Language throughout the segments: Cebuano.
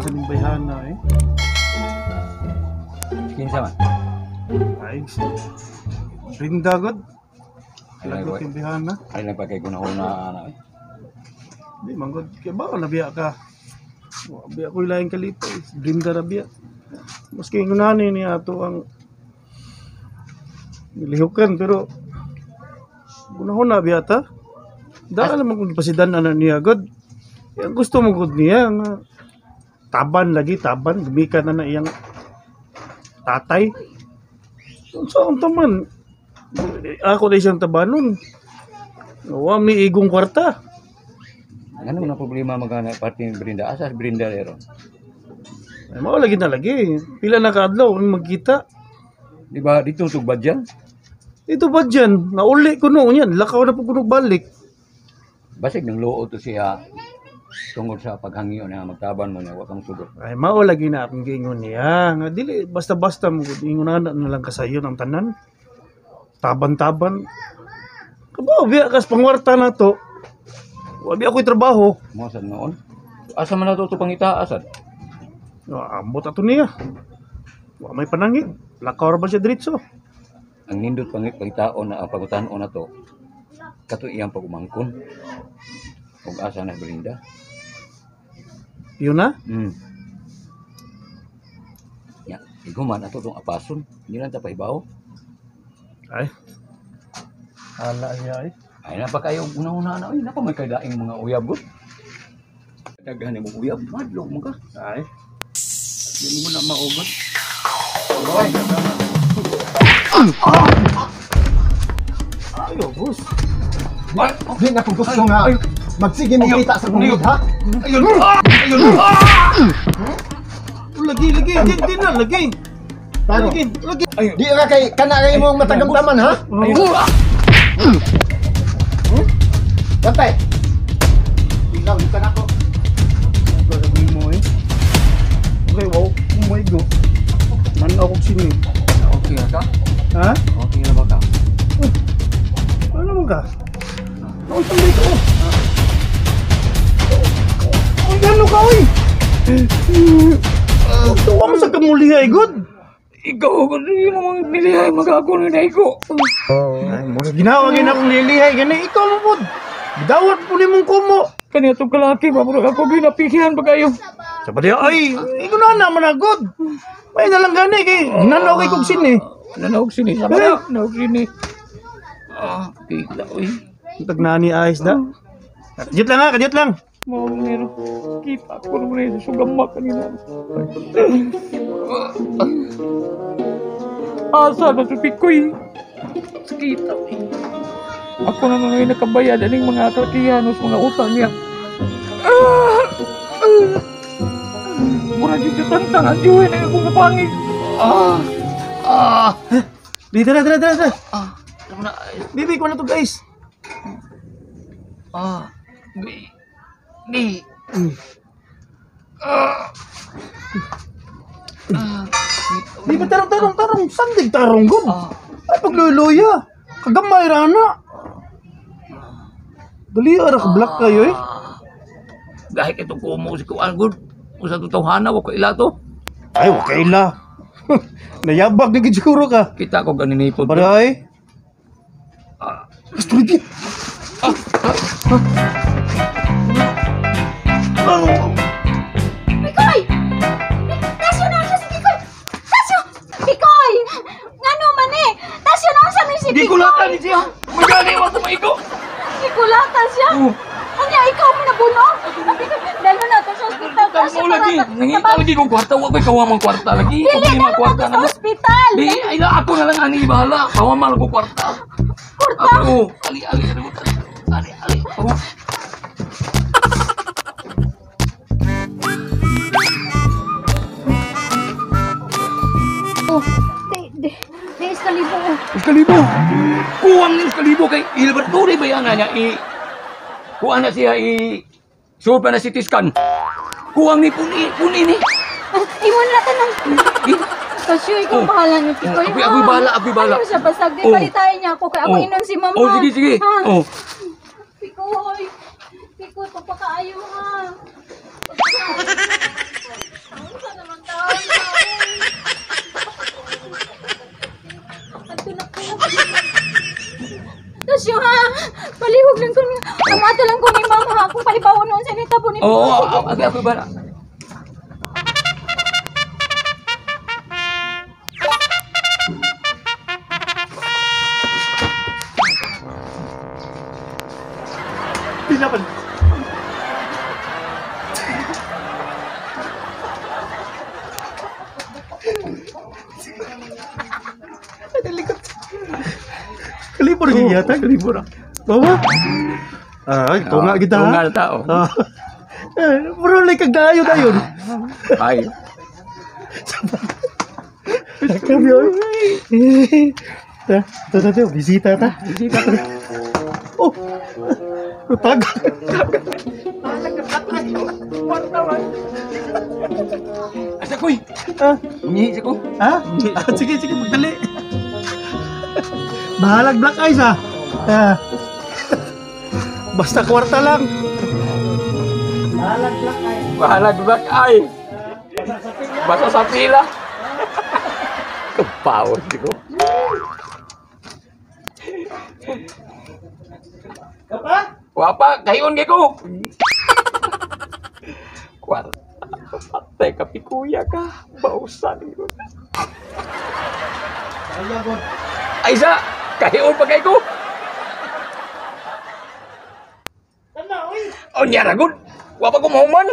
sa ning bayhana eh. Kinsa man? Ay, si Brinda god. Ay, Lagot yung bayhana. Ay lang pa kay gunahuna ana eh. Di man god kay ba na biya ka. Wa biya ko laing kalipay. Brinda ra biya. Maski ngunani ni ato ang nilihukan pero gunahon na biya ta. Daan naman kung gipasidan na niya god. Yang gusto mo god niya nga taban lagi taban gumikan na na iyang tatay. Unsa ang taman? Ako na siyang tabanon. Wa mi igong kwarta. Ngano na problema magana parte ni Brinda? Asa si Brinda ron? Ay, mao lagi na lagi. Pila na kaadlaw ang magkita. Di ba dito tugbad yan? Ito ba dyan? Nauli ko noon yan. Lakaw na po kunog balik. Basig nang loo to siya tungod sa paghangyo na magtaban mo niya wa kang sugot. Ay, mao lagi na akong giingon niya. Nga dili basta-basta mo gud ingon na na lang kasayon ang tanan. Taban-taban. Kabaw biya kas pangwarta na to. Wa biya ako'y trabaho. Mo sad noon. Asa man nato to pangita asad? Ambot ato niya. Wa may panangit. Lakaw ra ba siya diretso? Ang nindot pangitaon na ang pangutanon na to kato iyang pagumangkon. Ug asa na si Brinda? Yun na. Ya, iguman ato tong apason. Hindi lang ta pahibaw. Ay. Ala siya ay. Ay na pa kayo una-una na oy, napa may kailaing mga uyab gud. Daghan nimo uyab, madlog mo ka. Ay. Di mo na maugot. Ay, boss. Di na kung gusto nga magsige mo kita sa kong ha? Ayun! Ayun! Lagi, lagi, di, di na, lagi. Paano? Lagi, lagi. Di ra kay kana kay mong matagamtaman ha? Bantay. Tingnan ka na ko. Gagawin mo eh. Okay, wow. Oh my God. Nanaw kong sini. Okay ra ka? Ha? Okay ra ba ka? Ano naman ka? Nausang dito. Oh. Ay, gano'n ka, oy! Tuwa mo sa kamulihay, good! Ikaw ko di mo mga nilihay magako ni dayko. Ay, mga ginawa gina akong lilihay, gani, ikaw mo po. Dawat po ni mong kumo. Kani atong kalaki ba murag ako ginapikihan pa kayo. Sa ba ay, ikaw na naman na, good. May nalang gani, kay, ginanaw kay kong sini. Nanaog sini sa ba? Nanaog sini. Ah, kita oy. Tagnani ayos na. Kadyot lang ha, kadyot lang. Mao meron. Kita ko naman sa sugama kanina. Asa na sa pikoy. Sakita oy. Ako na ngayon nakabayad aning mga kalakihan sa mga utang niya. Mura dito tantang ang diyoy na akong papangit. Ah! Ah! Di, tara, tara, tara, tara. Ah! Tama na. Bibi, kuha na to guys. Ah! Di! Di! Ah! Ah! Di ba tarong, tarong, tarong. Sandig tarong, good. Ah! Ay, pagluluya. Kagamay ra na. Dali, ara ka black kayo eh. Gahit itong kumo si Kuan good. Usa to tawhana wa ko ila to. Ay, wa kaila. Nayabag na gid siguro ka. Kita ko ganinipod. Paray. Ah. Gusto rin. Pikoy! Tasyo na siya si Pikoy! Tasyo! Pikoy! Ngano man eh? Tasyo na siya ni si Di Pikoy! ko lata ni siya. Magani wa sa maigo. Gikulatan siya? Oh. Anya, ikaw mo nabuno? Dalo na to sa ospital. Tasyo, Mo lagi. tara, Nangita lagi kong kwarta wa koy kawamang kwarta lagi. Dili, Problema dalo na kwarta to sa na mo. ospital! Di ay na ako na lang ani bahala. Kawamal ko kwarta. Kwarta? Ako, ali ali ali ali ali. Oh. Oh, di, di, di, iskalibo. Iskalibo. Kuwang ni iskalibo kay Ilbert Duri ba yan niya i kuan na siya i sulpa na CT scan. Kuwang ni puni puni ni. Imo na tanang. Eh, Tasyo, ikaw Oh. bahala niyo, Pikoy. Oh, ako'y bahala, ako'y bahala. Ano siya, basag, di Oh. palitayin niya ako, kaya ako Oh. inon si mama. Oh, sige sige. Ha? Oh. Pikoy, Pikoy, pagpakaayo ha. Unsa nahitabo ni Oo, Pikoy? agi ako bala. Pinapan. Kalibor oh, yata, kalibor. Bawa? Ay, tunga kita. Tunga na tao. Ah. Eh, bro, like kag dayo dayon. Ay. Kami oy. Ta, ta, ta, ta, bisita ta. Bisita. Oh. Tag. Asa koy? Ah, Ngihi ko. ha? Ah, sige, sige, magdali. Bahalag black eyes ah. Ah. Basta kwarta lang. Bahalag black eyes. Bahalag black eye. Basta sa pila. Kapawad ko. Kapa? Wapa, kayon kay ko. Kwarta. Patay ka, pikuya ka. Bausan ko. Kaya god. Ay sa, kayon pa kay ko. Tama, oy. O niya ra gud. Wapa ko mahuman.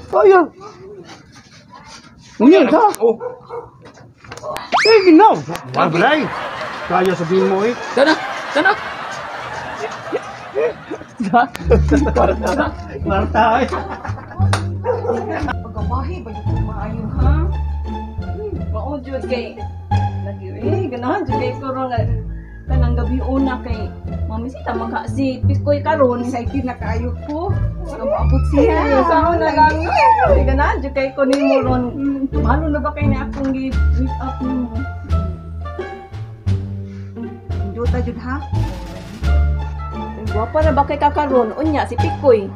Kaya. Unya ta. Oh, Eh, ginaw. Balay. Kaya sabihin mo eh. sana, sana. Sa, kwarta na. Kwarta eh. Pagawahi ba yung maayo ha? Mao jud kay lagi eh ganahan jud kay ko ron nga kanang gabi una kay mamisita man ka si Pikoy karon. Excited na kaayo ko. Nga moabot siya. Sa na lang. Eh, ganahan jud kay ko nimo ron. Mahalo na ba kay na akong gi meet up nimo? Indota jud ha. Ay, gwapa na ba kay kakaron? Unya si Pikoy.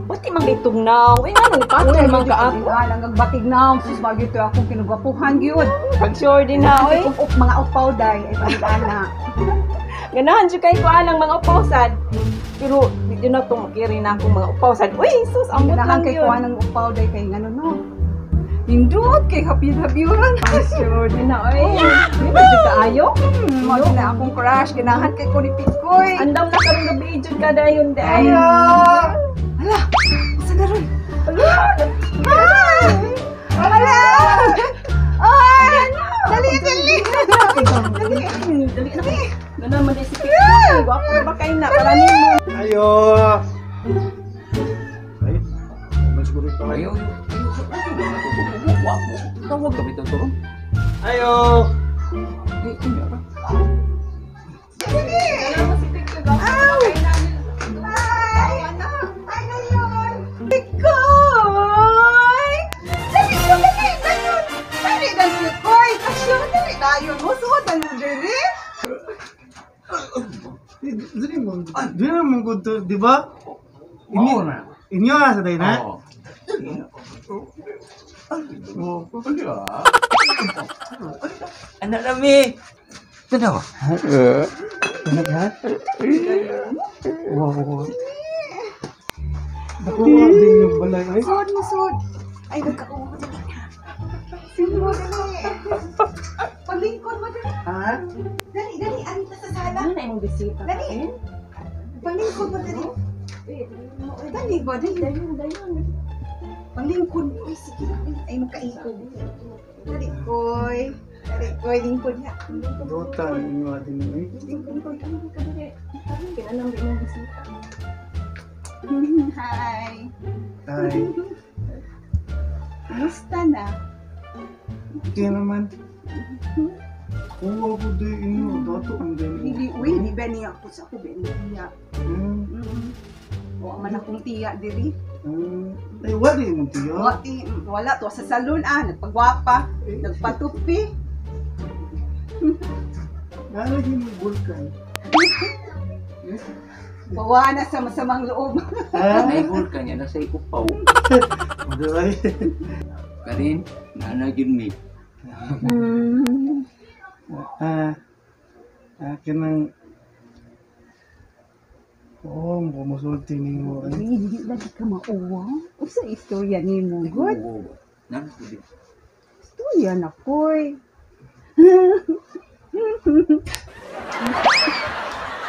Pati man kay tugnaw. Eh nganong patol man ka ako. Ah, lang batig na. Sus bagyo to akong kinugwapuhan gyud. Pag sure din na oy. Up, up, mga upaw day ay panigana. Ganahan jud kay ko anang mga upaw sad. Pero di jud na to makiri na akong mga upaw sad. Uy, sus ambot Ganahan lang kay yun. kuha ng upaw day kay ngano no. Indot kay hapyur-hapyuran. Sure din na oy. Di ba jud kaayo? Mao na akong crush ganahan kay ko ni Pikoy. Andam na karong gabi jud ka dayon day. Hala, asa na ron? Hala! Hala! Ay! Dali, dali! Dali! Dali na. Ganahan man day si Pikoy. Gwapo na ba kay na para nimo. Ayo. Ay. Man siguro ito. Ayaw. Wapo. Tawag ka bitaw to. Ayo. Eh, kunya ra. Ganahan man si Pikoy. Gwapo na ba kay na. Ay! Ay, na yun! Pikoy! Dali ko, dali! Dayon! Dali na Pikoy! Kasyo, dali dayon mo! Suot na mo, Jerry! Dili mo. Dili mo good to, di ba? Mao na. Inyo ah, sa day na. Oo. Oh. Anak nami. Tanaw. Anak ha? Wow. Nakuha din yung balay ay. Suot mo, suot! Ay, nagkauho, dali! Suot mo, dali! Palingkod mo, dali! Ha? Dali, dali! Anita sa sala! Ano na imong bisita? Dali! Palingkod mo, dali! Dali ba, dali! Dayon, dayon. Palingkod mo! Ay, sige! Ay, magkaikog! Dali, koy! Dali, koy! Lingkod na! Dota inyo ah, din eh. Lingkod, lingkod! Kinanang di imong bisita. Hi! Ay. Kumusta na? Kaya naman. Kuha ko din inyo. Dato ang din. Hindi, uy, di ba niya ako sa ako, ba niya? O, man akong tiya diri. Ay, wala yung tiyo. Wala, wala to sa salon ah, nagpagwapa, nagpatupi. Nalagay mo bulkan. Bawa na sa masamang loob. Ha? Naibol ka niya nasa ikupaw. Aduay. Karin, nana gyud mi. Ah, ah, kanang Oo, oh, musulti nimo. Ay, hindi lagi ka mauwa. Usa istorya nimo, good. Nan, sige. Istorya na koy.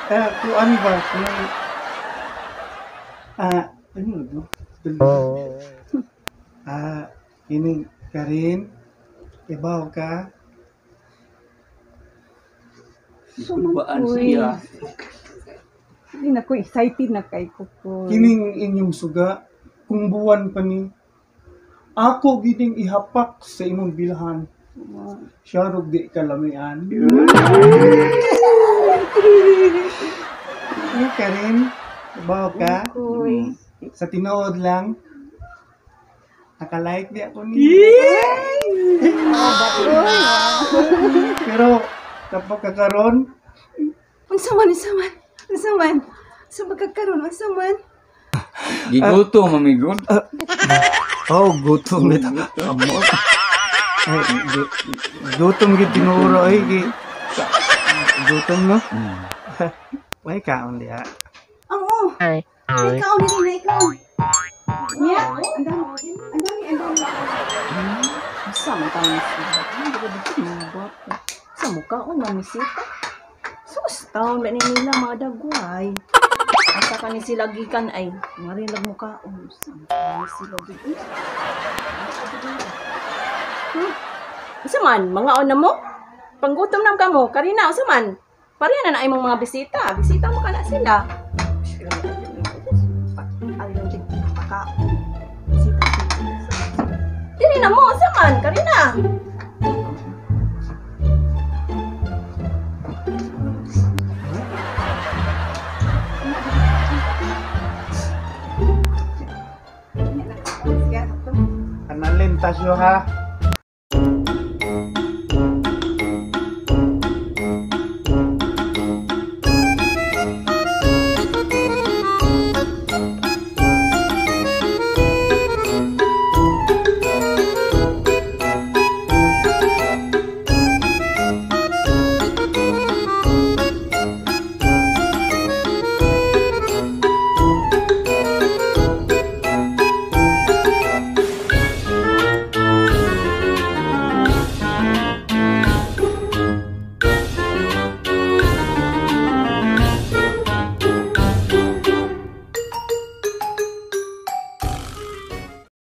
Kuan ba? Kanang ano ba? Kining Karin, ibaw ka. Kulbaan Koy. siya. Hindi na ko excited na kay ko koy. Kining inyong suga, kung buwan pa ni, ako gining ihapak sa imong bilhan. Siya rog di kalamian. Ay, Karin, ibaw ka. Koy. Sa tinuod lang, nakalike di ako ni. Pero, kapag kakaron, Unsa man, unsa man? Unsa man? Sa magkakaroon, unsa man? Gigutom, amigod. Oh, gutom nito. Amo. Ay, gutom gid tinuro ay gi. Gutom no? May kaon diha. Oo. Ay, ikaw ni na ikaw. Nya, ang dami, ang dami, ang dami. Sa man taon na sila. Ay, di ba dito mga gwapo. Sa mukha ko, mamisita. Sus, taon ba ni nila mga dagway. Asa ka ni sila gikan ay, marilag mukha. Oh, sa mukha ni sila gikan. Unsa man, mga on na mo? Panggutom na ka mo, Karina, unsa man? Pareha na na imong mga bisita. Bisita mo ka na sila. Ayaw, di pakaon. Bisita. Dili na mo, unsa man, Karina? Nya, nakaon siya. Analin tasyo ha.